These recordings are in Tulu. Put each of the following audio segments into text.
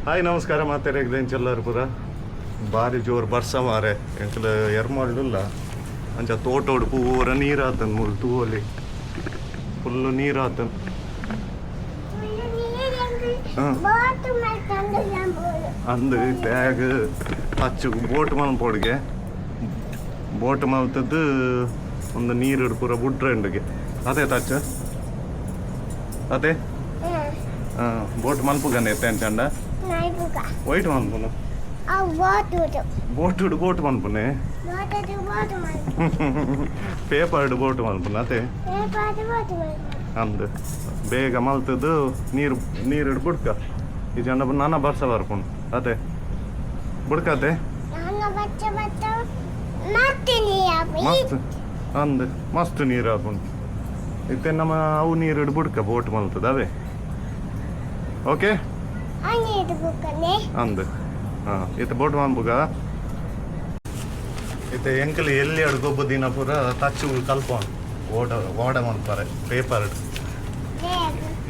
ಹಾಯ್ ನಮಸ್ಕಾರ ಮಾತಾಡಿದ್ರೆ ಚೆಲ್ಲರ್ ಪೂರ ಬಾರಿ ಜೋರು ಬರ್ಸ ಮಾರೆ ಎಂಕಲ ಎರ್ಮಾಡ್ಲಿಲ್ಲ ಅಂಚ ತೋಟೋಡು ಪೂರ ನೀರಾತನ್ ಮೂಲು ತೂವಲಿ ಫುಲ್ಲು ನೀರಾತನ್. ಹಾ. ಅಂದು ಬ್ಯಾಗ್ ಅಚ್ಚು ಬೋಟ್ ಮಲ್ಪೊಡ್ಗೆ ಬೋಟ್ ಮಲ್ತದ್ದು ಒಂದು ನೀರು ಪೂರ ಬುಡ್ರಂಡಿಗೆ ಅದೇ ತಚ್ಚ ಅದೇ. ಬೋಟ್ ಮಲ್ಪುಗನೆ ಎತ್ತೆ ಚಂಡ. ವೈಟ್ ಮಲ್ಪುನು. ಬೋಟ್ ಬೋಟ್ ಮಲ್ಪುನೆ. ಪೇಪರ್ಡ್ ಬೋಟ್ ಮಲ್ಪುನ ಅದೇ. ಅಂದು ಬೇಗ ಮಲ್ತದ್ದು ನೀರು ನೀರು ಬುಡ್ಕ ಈ ಜನ ನಾನ ಬರ್ಸ ಬರ್ಪುಂಡು ಅದೇ ಬುಡ್ಕತೆ. ಮಸ್ತ್ ಅಂದ್ ಮಸ್ತ್ ನೀರು ಆಪುಂಡು ಇತ್ತೆ ನಮ್ಮ ಅವು ನೀರು ಬುಡ್ಕ ಬೋಟ್ ಮಲ್ತದ ಅವೇ. ಓಕೆ. ಅಂದ್ ಹಾಂ ಇತ್ತೆ ಬೋಟ್ ಮನ್ಪುಗ ಇತ್ತೆ ಎಂಕಲ್ ಎಲ್ಲಿ ಅಡ್ಗೊಬ್ಬ ದಿನ ಪೂರ ತಚ್ಚು ಕಲ್ಪೋಣ ಓಡ ಓಡ ಮಲ್ಪರೆ ಪೇಪರ್ಡ್.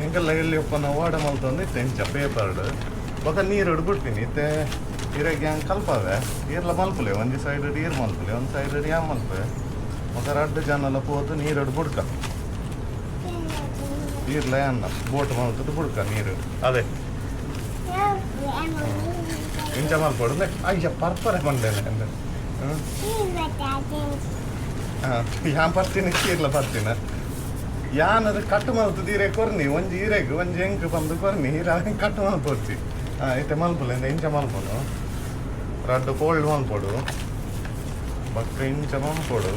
ಎಂಕಲ್ಲ ಎಲ್ಲಿ ಒಪ್ಪನ ಓಡ ಮಲ್ತೊಂದು ಇತ್ತೆ ಇಂಚ ಪೇಪರ್ಡ್ ಬೊಕ ನೀರು ಬಿಡ್ತೀನಿ ಇತ್ತೆ ಇರೆಗ್ ಹ್ಯಾಂಗ್ ಕಲ್ಪವೆ ಈರ್ಲ ಮಲ್ಪುಲೆ ಒಂಜಿ ಸೈಡ್ ಈರ್ ಮಲ್ಪುಲೆ ಒಂದು ಸೈಡ್ ಯಾನ್ ಮಲ್ಪೆ ಬೊಕ ರಡ್ಡ್ ಜನಲ ಪೋದು ನೀರು ಬುಡ್ಕ ಈರ್ಲ ಯಾನ್ನ ಬೋಟ್ ಮಲ್ತದ್ದು ಬುಡ್ಕ ನೀರು ಅದೇ ಇಂಚ ಮಲ್ಪೊಡು ಅಯ್ಯ ಪರ್ಪರೆ ಬಂದೇನೆ ಅಂದೆ. ಹಾಂ ಯಾನ್ ಪರ್ತೀನಿ ಕೀರ್ಲ ಪರ್ತಿನ ಯಾನ್ ಅದು ಕಟ್ ಮಲ್ತದ್ದು ಈರೆ ಕೊರ್ನಿ ಒಂಜಿ ಈರೆಗ್ ಒಂಜಿ ಎಂಕ್ ಬಂದು ಕೊರ್ನಿ ಈರ ಕಟ್ ಮಲ್ಪೊಡ್ಚಿ. ಹಾಂ ಇತ್ತೆ ಮಲ್ಪುಲೆ ಇಂಚ ಮಲ್ಪೊಡು ರಡ್ಡ್ ಫೋಲ್ಡ್ ಮಲ್ಪೊಡು ಬೊಕ್ಕ ಇಂಚ ಮಲ್ಪೊಡು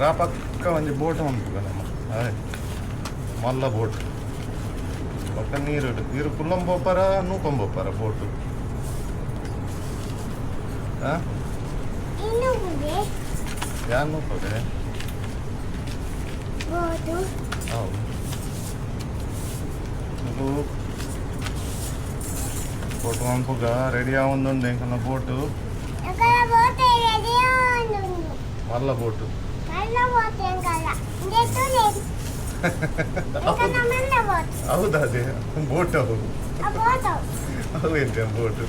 ರಾ ಪಕ್ಕ ಒಂಜಿ ಬೋಟ್ ಮಲ್ಪುಗ ನಮ್ಮ ಅದೇ ಮಲ್ಲ ಬೋಟ್ ಬೊಕ್ಕ ನೀರು ನೀರು ಕುಲ್ಲಂಬೋಪರ ನೂಕೊಂಬೋಪರ ಬೋಟು. ಹಾಂ ಯಾನ್ ನೂಪದೆ. ಹೌದು ಬೋಟ್ ಮನ್ಪುಗ ರೆಡಿ ಆವೊಂದುಂಡು ಎಂಕಲ್ನ ಬೋಟು ಮಲ್ಲ ಬೋಟು. ಹೌದಾ ಅದೇ ಬೋಟ್ ಅವು ಅವು ಎಂತ ಬೋಟು.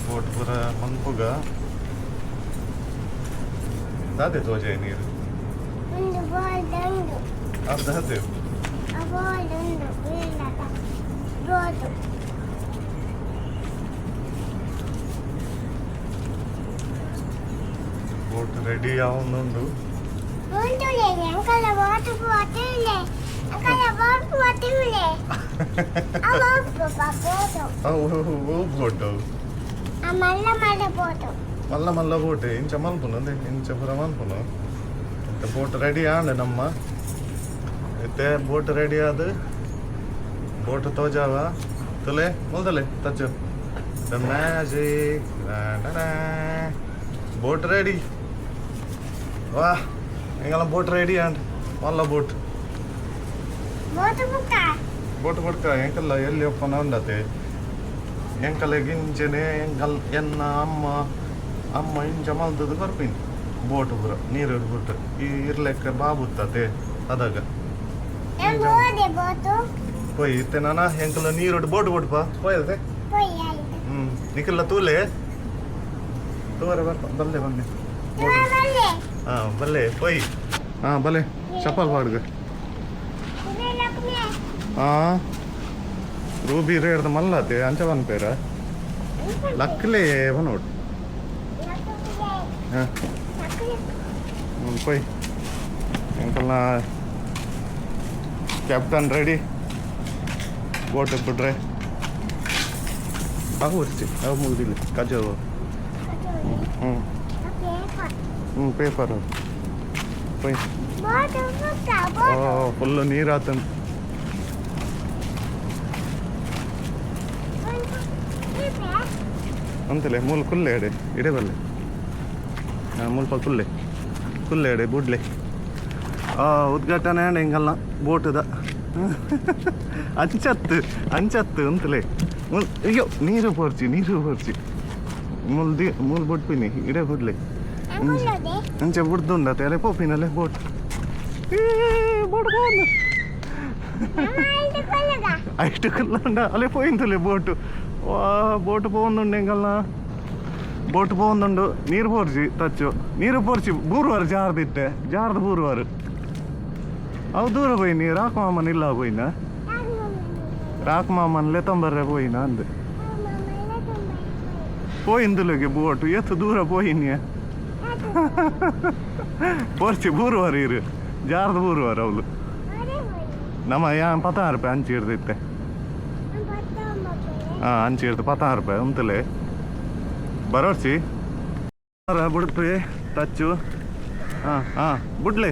ಬೋಟ್ ಪೂರ ಮನ್ಪುಗ ದಾದೆ ತೋಜಾಯ ನೀರು ಅರ್ಧ ಅದೇ. ಬೋಟ್ ರೆಡಿ ಆವೊಂದುಂಡು. ಅವು ಬೋಟ್ ಅವು ಮಲ್ಲ ಮಲ್ಲ ಬೋಟ್ ಇಂಚ ಮಲ್ಪುನು ಅಂದೆ ಇಂಚ ಪೂರ ಮಲ್ಪುನು ಇತ್ತೆ ಬೋಟ್ ರೆಡಿ ಆಂಡ್ ನಮ್ಮ ಇತ್ತೆ ಬೋಟ್ ರೆಡಿ ಆದ್ boat ತೋಜಾವ ತುಲೆ ಮುಲ್ದಲೆ ತಚ್ಚು the magic boat ready ವಾ ಎಂಗಲ ಬೋಟ್ ರೆಡಿ ಆಂಡ್ ಮಲ್ಲ ಬೋಟ್ ಬೋಟ್ ಬಡ್ಕ ಎಂಕಲ್ಲ ಎಲ್ಲಿ ಒಪ್ಪನ ಉಂಡತೆ ಎಂಕಲೆ ಗಿಂಚನೆ ಎಂಕಲ್ ಎನ್ನ ಅಮ್ಮ ಅಮ್ಮ ಇಂಚ ಮಲ್ತದ್ದು ಕೊರ್ಪಿನಿ ಬೋಟ್ ಪೂರ ನೀರು ಬಿಟ್ಟು ಈ ಇರ್ಲೆಕ್ಕ ಬಾಬುತ್ತದೆ ಅದಾಗ ಪೋಯ್ ಇತ್ತೆ ನಾನ ಎಂಕಲ ನೀರು ಬೋಟ್ ಬೋಟ್ ಪಾ ಪೋಯ್ ಹ್ಮ್ ನಿಕಲ್ಲ ತೂಲೆ ತೂವರೆ ಬರ್ಪ ಬಲ್ಲೆ ಬನ್ನಿ. ಹಾ ಬಲ್ಲೆ ಪೋಯ್ ಹಾ ಬಲ್ಲೆ ಚಪ್ಪಲ್ ಪಾಡ್ಗ ಹಾ ರೂಬಿ ರೇಡ್ದ ಮಲ್ಲತೆ ಅಂಚ ಪನ್ಪೇರ ಲಕ್ಲೆ ಪನೋಡು. ಹಾಂ ಪೋಯ್ ಎಂಕಲ್ನ ಕ್ಯಾಪ್ಟನ್ ರೆಡಿ ಬೋಟ್ ಬಿಡ್ರೆ ಅವು ಒರ್ಚಿ ಅವು ಮುಗ್ದಿಲ್ಲ ಕಜವು. ಹ್ಞೂ ಹ್ಞೂ ಪೇಪರ್ ಪೋಯ್. ಓ ಫುಲ್ಲು ನೀರಾತನ್. ಅಂತಲೇ ಮೂಲ ಕುಲ್ಲೆ ಎಡೆ ಇಡೆ ಬಲ್ಲೆ ಹಾಂ ಮುಲ್ಪ ಕುಲ್ಲೆ ಕುಲ್ಲೆ ಎಡೆ ಬುಡ್ಲೆ ಉದ್ಘಾಟನೆ ಎಂಗಲ್ಲ ಬೋಟದ ಅಂಚತ್ತು ಅಂಚತ್ತು ಅಂತಲೇ ಅಯ್ಯೋ ನೀರು ಪೋರ್ಚಿ ನೀರು ಪೋರ್ಚಿ. ಮೂಲ್ the ಮೂಲ್ ಬುಡ್ಪಿನಿ ಇಡೆ ಬುಡ್ಲೆ. ಅಂಚೆ ಬುಡ್ದುಂಡ ತೆರೆ ಪೋಪಿನಲೆ ಬೋಟ್. ಏ ಬೋಟ್ ಪೋಂದು ಐಟು ಕುಲ್ಲಂಡ ಅಲೆ ಪೋಯಿಂದುಲೆ ಬೋಟು. ವಾ ಬೋಟ್ ಪೋವೊಂದುಂಡು ಎಂಕಲ್ನ ಬೋಟ್ ಪೋವೊಂದುಂಡು. ನೀರು ಪೋರ್ಚಿ ತಚ್ಚು, ನೀರು ಪೋರ್ಚಿ ಬೂರುವಾರು ಜಾರ್ದಿತ್ತೆ, ಜಾರ್ದು ಬೂರುವಾರು. ಅವು ದೂರ ಪೋಯಿನಿ. ರಾಕ್ ಮಾಮನ್ ಇಲ್ಲ ಪೋಯಿನ, ರಾಕ್ ಮಾಮನ್ ಲೆತ್ತೊಂಬರ್ರೆ ಪೋಯಿನ ಅಂದ್ ಪೋಯಿಂದುಲೆಗೆ ಬೋಟು ಎತ್ತು ದೂರ ಪೋಯಿನಿ. ಪೋರ್ಚಿ ಬೂರುವಾರು ಇರು, ಜಾರ್ದು ಬೂರುವಾರು ಅವಳು. ನಮ್ಮ ಯಾನ್ ಪತ್ತಾರು ರೂಪಾಯಿ ಅಂಚಿ ಹಿಡ್ದಿತ್ತೆ. ಹಾಂ, ಅಂಚಿ ಹಿಡ್ದು ಪತ್ತಾರು ರೂಪಾಯಿ ಉಂತಲೆ ಬರೋರ್ಚಿ ಬುಡ್ಪಿ ತಚ್ಚು. ಹಾಂ ಹಾಂ ಬುಡ್ಲೆ.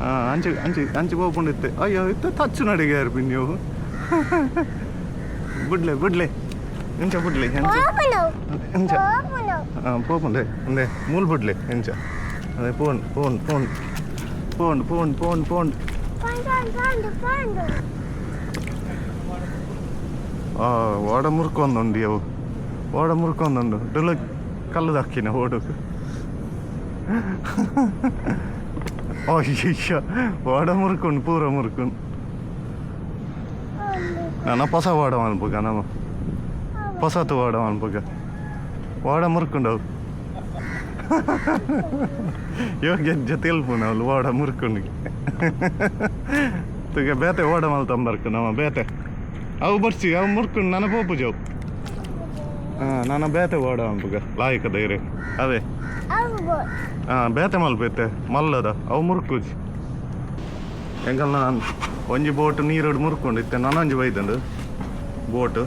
ಹಾಂ, ಅಂಚೆ ಅಂಚೆ ಅಂಚೆ ಪೋಪುಂಡಿತ್ತೆ. ಅಯ್ಯೋ, ಇತ್ತೆ ತಚ್ಚು ನಡಿಗೆ ನೀವು. ಬುಡ್ಲೆ ಬುಡ್ಲೆ, ಎಂಚ ಬುಡ್ಲೆ, ಎಂಚ ಎಂಚ. ಹಾಂ, ಪೋಪುಂಡೆ ಅಂದೆ ಮೂಲ್ ಬುಡ್ಲೆ ಎಂಚ. ಅದೇ phone phone phone phone phone phone phone. ಓಡ ಮುರ್ಕೊಂದುಂಡು ಅವು, ಓಡ ಮುರ್ಕೊಂದುಂಡು. ಡುಲ ಕಲ್ಲು ದಕ್ಕಿನ ಓಡకు. ಅಯ್ಯಯ್ಯ, ಓಡ ಮುರ್ಕೊಂಡು ಪೂರ ಮುರ್ಕೊಂಡು. ನನ್ನ ಹೊಸ ಓಡ ಮನ್ಪುಗ, ನಮ್ಮ ಹೊಸತು ಓಡ ಮನ್ಪುಗ. ಓಡ ಮುರ್ಕೊಂಡವು. ಯೋಗ್ಯ ತೆಲ್ಪುನ ಅವಳು ಓಡ ಮುರ್ಕೊಂಡು ತುಗೆ ಬೇತೆ ಓಡ ಮಲ್ತಂಬರ್ಕು ನಮ್ಮ ಬೇತೆ. ಅವು ಬರ್ಸಿ ಅವು ಮುರ್ಕೊಂಡು ನನ್ನ ಪೋಪು ಜವು. ಹಾಂ, ನನ್ನ ಬೇತೆ ಓಡ ಮನ್ಪುಗ ಲಾಯ್ಕ ಧೈರ್ಯ ಅದೇ. ಹಾಂ, ಬೇತೆ ಮಲ್ಪೈತೆ ಮಲ್ಲದ ಅವು ಮುರ್ಕುಜಿ ಎಂಕಲ್ನ. ನಾನು ಒಂಜಿ ಬೋಟ್ ನೀರೋಡು ಮುರ್ಕೊಂಡು ಇತ್ತೆ ನಾನೊಂಜಿ ಬೈದಂಡು ಬೋಟ್.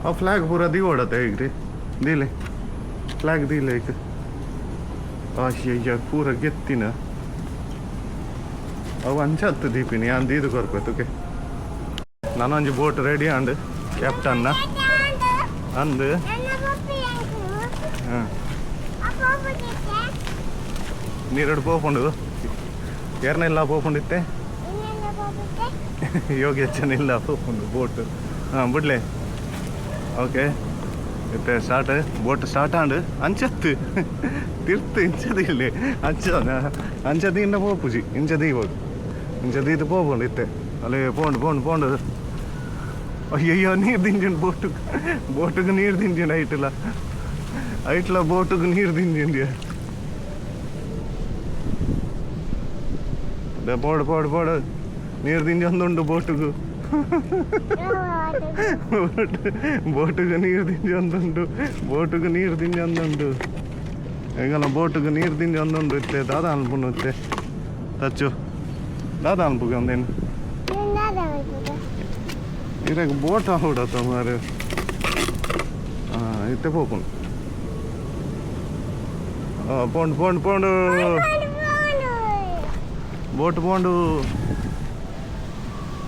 ಅವು ಫ್ಲಾಗ್ ಪೂರ ದೀವೋಡತ್ತೆ ಈಗ ದೀಲೆ, ಫ್ಲಾಗ್ ದೀಲೆ ಈಗ. ಅಯ್ಯಯ್ಯ, ಪೂರ ಗೆತ್ತಿನ ಅವು. ಅಂಚತ್ತು ದೀಪಿನಿ ಯಾನ್ ದೀದು ಕೊರ್ಪೆ ತುಕೆ. ನಾನೊಂಜಿ ಬೋಟ್ ರೆಡಿ ಆಂಡ್ ಕ್ಯಾಪ್ಟನ್ನ ಅಂದ್. ಹಾಂ, ನೀರಡು ಪೋಪುಂಡು. ಏರ್ನೆಲ್ಲ ಪೋಪುಂಡಿತ್ತೆ. ಯೋಗ್ಯಚ್ಚನ ಇಲ್ಲ ಪೋಪುಂಡು ಬೋಟ್. ಹಾಂ, ಬುಡ್ಲೆ. ಓಕೆ, ಇತ್ತೆ ಸ್ಟಾರ್ಟ್, ಬೋಟ್ ಸ್ಟಾರ್ಟ್ ಆಂಡ್. ಅಂಚತ್ತು ತಿರ್ತು ಇಂಚದಿಲ್ಲ ಅಂಚ ಅಂಚ ದೀಂಡ ಪೋಪುಜಿ. ಇಂಚ ದೀಬೋದು, ಇಂಚ ದೀದು ಪೋಪುಂಡು ಇತ್ತೆ. ಅಲ್ಲಿ ಪೋಂಡು ಪೋಂಡು ಪೋಂಡು. ಅಯ್ಯಯ್ಯೋ, ನೀರು ದಿಂಜಿಂಡು ಬೋಟು. ಬೋಟುಗೆ ನೀರು ದಿಂಜಿಂಡು. ಐಟ್ಲ ಐಟ್ಲ ಬೋಟುಗೆ ನೀರು ದಿಂಜಿಂಡು. ಪೋಡು ಪೋಡು ಪೋಡು, ನೀರು ದಿಂಜೊಂದುಂಡು ಬೋಟುಗು. ಬೋಟ್ ಬೋಟುಗೆ ನೀರು ದಿಂಜೊಂದುಂಡು, ಬೋಟುಗೆ ನೀರು ದಿಂಜೊಂದುಂಡು. ಎಂಗಲ ಬೋಟುಗೆ ನೀರು ದಿಂಜೊಂದುಂಡು ಇತ್ತೆ. ದಾದ ಅನ್ಪುಂಡು ಇತ್ತೆ ತಚ್ಚು? ದಾದ ಅನ್ಪುಗ ಒಂದೇನು ಇರಾಗ ಬೋಟ್ ಆಹುಡತ್ತ ಮಾರೆ. ಹಾಂ, ಇತ್ತೆ ಪೋಪುಂಡು. ಪೋಂಡು ಪೋಂಡು ಪೋಂಡು, ಬೋಟ್ ಪೋಂಡು.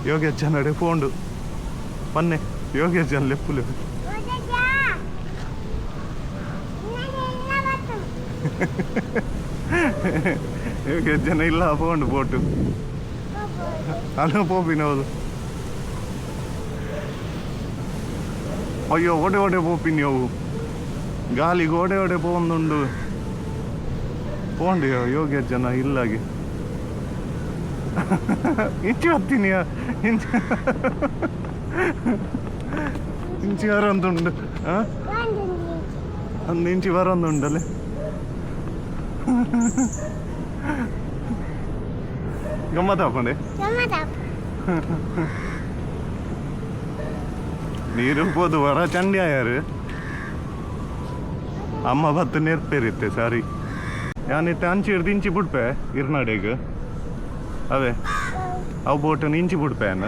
ಯೋಗ್ಯಚ್ಚ ನಡೆ ಪೋಂಡು ಪನ್ನೆ ಯೋಗ್ಯಚ್ಚನ ಲೆಪ್ಪುಲೆ. ಯೋಗ್ಯಚ್ಚನ ಇಲ್ಲ ಪೋಂಡು ಬೋಟು. ಅಲ್ಲ ಪೋಪಿನವರು. ಅಯ್ಯೋ, ಓಡೆ ಓಡೆ ಪೋಪಿನಿ ಅವು. ಗಾಲಿಗೆ ಓಡೆ ಓಡೆ ಪೋಂದುಂಡು. ಪೋಂಡು ಯೋಗ್ಯಜ್ಜನ ಇಲ್ಲಾಗಿ. ಇಂಚಿ ಹತ್ತೀನಿ, ಇಂಚಿ ಇಂಚಿ ಬರೋಂದುಂಡು. ಹಾಂ, ಅಂದು ಇಂಚಿ ಬರೋಂದುಂಡಲೆ. ಗಮ್ಮತ್ತಾಪಂಡೆ. ನೀರು ಪೋದು ವರ ಚಂಡಿ ಆಯಾರು. ಅಮ್ಮ ಬತ್ತು ನೆರ್ಪೇರಿತ್ತೆ ಸಾರಿ. ಯಾನಿತ್ತೆ ಅಂಚಿ ಹಿಡ್ದು ಇಂಚಿ ಬುಡ್ಪೆ ಇರ್ನಾಡೆಗ್. ಅವೇ ಅವು ಬೋಟನ್ನು ಇಂಚಿ ಬುಡ್ಪೆ. ಅನ್ನ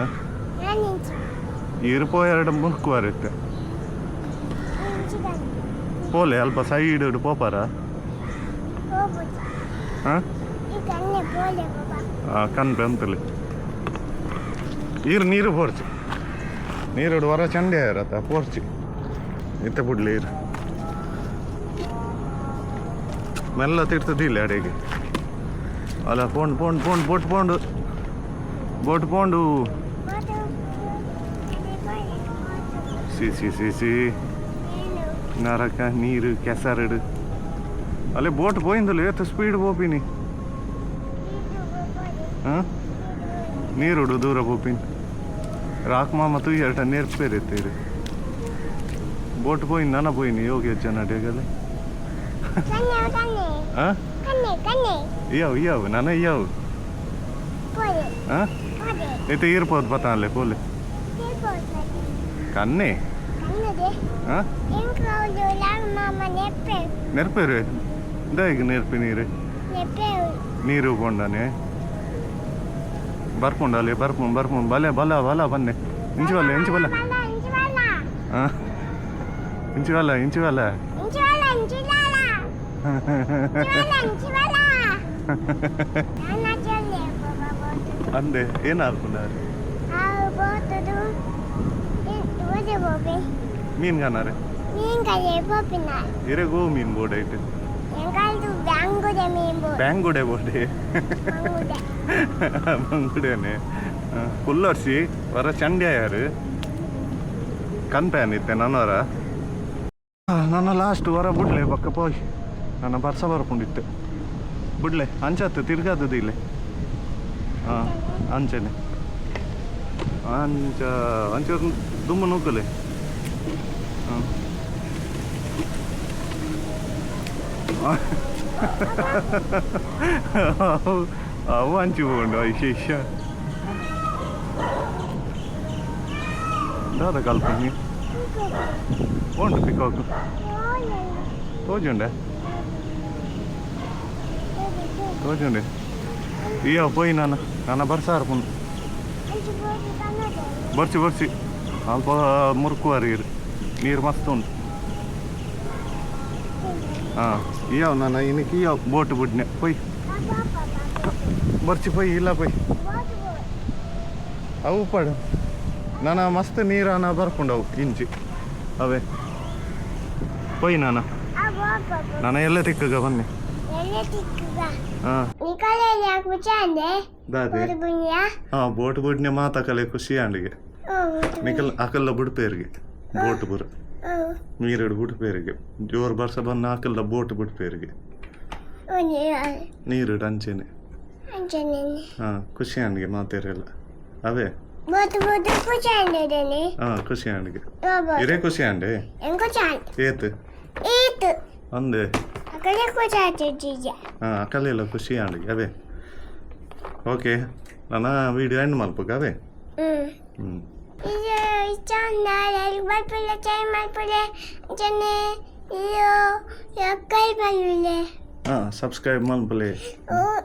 ಇರು ಪೋ ಎರಡು ಮುರ್ಕುವಾರಿತ್ತೆ. ಪೋಲೆ ಅಲ್ಪ ಸೈಡ್ ಪೋಪಾರ. ಹಾಂ, ಕನ್ಪೆ ಅಂತಲೆ. ಈರು ನೀರು ಪೋರ್ಚಿ, ನೀರು ವರ ಚಂಡಿ ಆರತ್ತ ಪೋರ್ಚಿ. ಇತ್ತೆ ಬುಡ್ಲಿ ಇರು. ಮೆಲ್ಲ ತಿರ್ತದಿಲ್ಲ ಅಡೆಗೆ. ಅಲ್ಲ, ಪೋಂಡು ಪೋಂಡು ಪೋಂಡು, ಬೋಟ್ ಪೋಂಡು, ಬೋಟ್ ಪೋಂಡು. C C C C. ನರಕ ನೀರು ಕೆಸರಡು. ಅಲ್ಲೇ ಬೋಟ್ ಪೋಯಿಂದಲ್ಲ, ಏತ್ ಸ್ಪೀಡ್ ಪೋಪಿನಿ. ಹಾಂ, ನೀರುಡು ದೂರ ಪೋಪಿನಿ. ರಾಕ್ ಮಾಮ ತೂಯರ್ಟ ನೆರ್ಪೇರಿತ್ತೀರು. ಬೋಟ್ ಪೋಯಿನ್, ನನ ಪೋಯಿನಿ ಯೋಗ್ಯ ಜನ ಡೇಗಲೆ. ಹಾಂ, ಇಯಾವು ಇಯಾವು, ನನ ಇಯಾವು. ಹಾಂ, ಇತ್ತೆ ಈರ್ಪೋದು ಪತ್ತಾಲೆ ಪೋಲೆ ಕನ್ನೆ. ಹಾಂ, ನೆರ್ಪೇರು ದಾಯಿಗ್ ನೆರ್ಪಿ ನೀರು ನೀರು ಪೋಂಡಾನೆ ಬರ್ಪುಂಡಲೆ. ಬರ್ಪುಂಡು ಬರ್ಪುಂಡು. ಬಲೆ ಬಲ ಬಲ ಬನ್ನೆ. ಇಂಚಿ ಬಲ್ಲ, ಇಂಚಿ ಬಲ್ಲ. ಹಾಂ, ಇಂಚಿ ಬಲ್ಲ, ಇಂಚಿ ಬಲ್ಲ. ಅಂದೆ, ಏನು ಹಾರ್ಪುಂಡಾರೆ? ಮೀನ್ ಕಾನಾರೆ ಇರೆಗೋ ಮೀನ್ ಬೋರ್ಡ್ ಐಟ್. ಬ್ಯಾಂಗುಡೆ ಬೋರ್ಡೆ, ಬಂಗುಡೆನೆ ಕುಲ್ಲರ್ಸಿ ವರ ಚಂಡ್ಯ ಯಾರು ಕನ್ಪ್ಯಾನ್ ಇತ್ತೆ. ನನ್ನವರ ನನ್ನ ಲಾಸ್ಟ್ ವರ ಬುಡ್ಲೆ ಪಕ್ಕ ಪೋಯ್. ನನ್ನ ಬರ್ಸ ಬರ್ಪುಂಡಿತ್ತೆ, ಬುಡ್ಲೆ. ಅಂಚಾತು ತಿರ್ಗಾದದು ಇಲ್ಲೇ. ಹಾಂ, ಅಂಚನೆ ಅಂಚ ಅಂಚ ದುಮ್ಮ ನೂಕಲೆ. ಹಾಂ, ಅವು ಅಂಚಿ ಪೋಂಡು. ವಿಶೇಷ ದಾದ ಕಲ್ಪನಿ ಉಂಟು. ಪಿಕಾಕ್ ತೋಜುಂಡೆ, ತೋಜುಂಡೆ. ಅಯ್ಯೋ, ಪೋಯಿ ನಾನು. ನನ್ನ ಬರ್ಸ ಆರ್ಪುಂಡು. ಬರ್ಚಿ ಬರ್ಚಿ, ಅಲ್ಪ ಮುರುಕುವಾರು ನೀರು ನೀರು ಮಸ್ತ್ ಉಂಟು. ಹಾಂ, ಇಯಾವ್ ನಾನು ಇನ್ನಕ್ಕೆ ಇಯಾವ್. ಬೋಟ್ ಬುಡ್ನೆ ಪೊಯ್. ಬರ್ಚಿ ಪೊಯ್, ಇಲ್ಲ ಪೊಯ್. ಅವು ಪಡು ನಾನು ಮಸ್ತ್ ನೀರಾನ ಬರ್ಪುಂಡು ಅವು ಇಂಚಿ ಅವೇ. ಪೊಯ್ ನಾನ. ನಾನು ಎಲ್ಲ ತಿಕ್ಕಗ ಬನ್ನಿ. ಹಾಂ, ದಾದೆ? ಹಾಂ, ಬೋಟ್ ಬುಡ್ನೆ ಮಾತಾಕಲೆ ಖುಷಿ ಆಂಡಿಗೆ. ನಿಕಲ್ ಅಕಲ್ಲ ಬುಡ್ಪೇರಿಗೆ ಬೋಟ್ ಬುರ ನೀರೆಡು ಬುಡ್ಪೇರಿಗೆ. ಜೋರ್ ಬರ್ಸ ಬನ್ನ ಹಾಕಲ್ಲ ಬೋಟ್ ಬುಡ್ಪೇರಿಗೆ ನೀರು ಅಂಚೆನೆ. ಹಾಂ, ಖುಷಿ ಆಂಡಿಗೆ ಮಾತೇರೆಲ್ಲ ಅವೇ. ಹಾಂ, ಖುಷಿ ಆಂಡಿಗೆ. ಇರೇ ಖುಷಿ ಆಂಡೆ. ಏತ್ ಅಂದೆ? ಹಾಂ, ಅಕಲೆಲ್ಲ ಖುಷಿ ಆಂಡಿಗೆ ಅವೇ. ಓಕೆ, ನಾನು ವಿಡಿಯೋ ಎಂಡ್ ಮಲ್ಪುಗ ಅವೇ. ಹ್ಞೂ. ಹಾಂ, ಸಬ್ಸ್ಕ್ರೈಬ್ ಮಲ್ಪಲೆ. ಹಾಂ,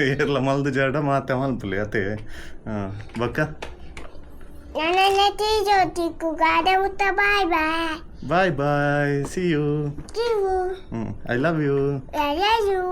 ಏರ್ಲ ಮಲ್ದು ಜಾಡ ಮಾತೆ ಮಲ್ಪಲೆ ಅತೆ. ಹಾಂ, ಬಕ್ಕ. Bye bye. Bye bye, see you. See you. ಹ್ಞೂ, I love you. I love you.